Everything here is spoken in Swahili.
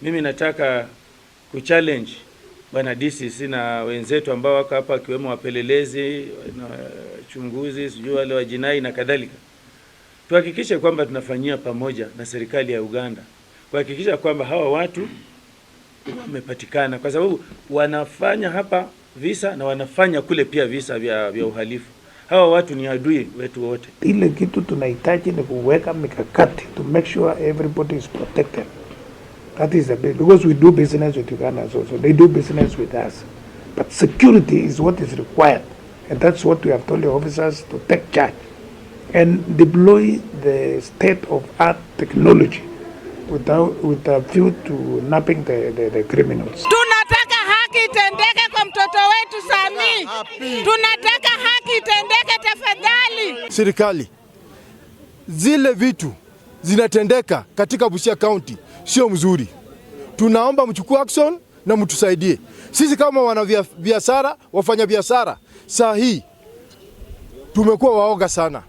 Mimi nataka kuchallenge bwana DCC na wenzetu ambao wako hapa akiwemo wapelelezi na wachunguzi, sijui wale wa jinai na kadhalika, tuhakikishe kwamba tunafanyia pamoja na serikali ya Uganda kuhakikisha kwamba hawa watu wamepatikana, kwa sababu wanafanya hapa visa na wanafanya kule pia visa vya uhalifu. Hawa watu ni adui wetu wote. Ile kitu tunahitaji ni kuweka mikakati to make sure everybody is protected. That is the big, because we do business with Uganda so, so they do business with us. But security is what is required. And that's what we have told the officers to take charge and deploy the state of art technology with a view to nabbing the criminals. Tunataka haki itendeke kwa mtoto wetu Sami. Tunataka haki itendeke tafadhali. Serikali, zile vitu zinatendeka katika Busia County sio mzuri. Tunaomba mchukue action na mtusaidie sisi kama wanabiashara, wafanya biashara. Saa hii tumekuwa waoga sana.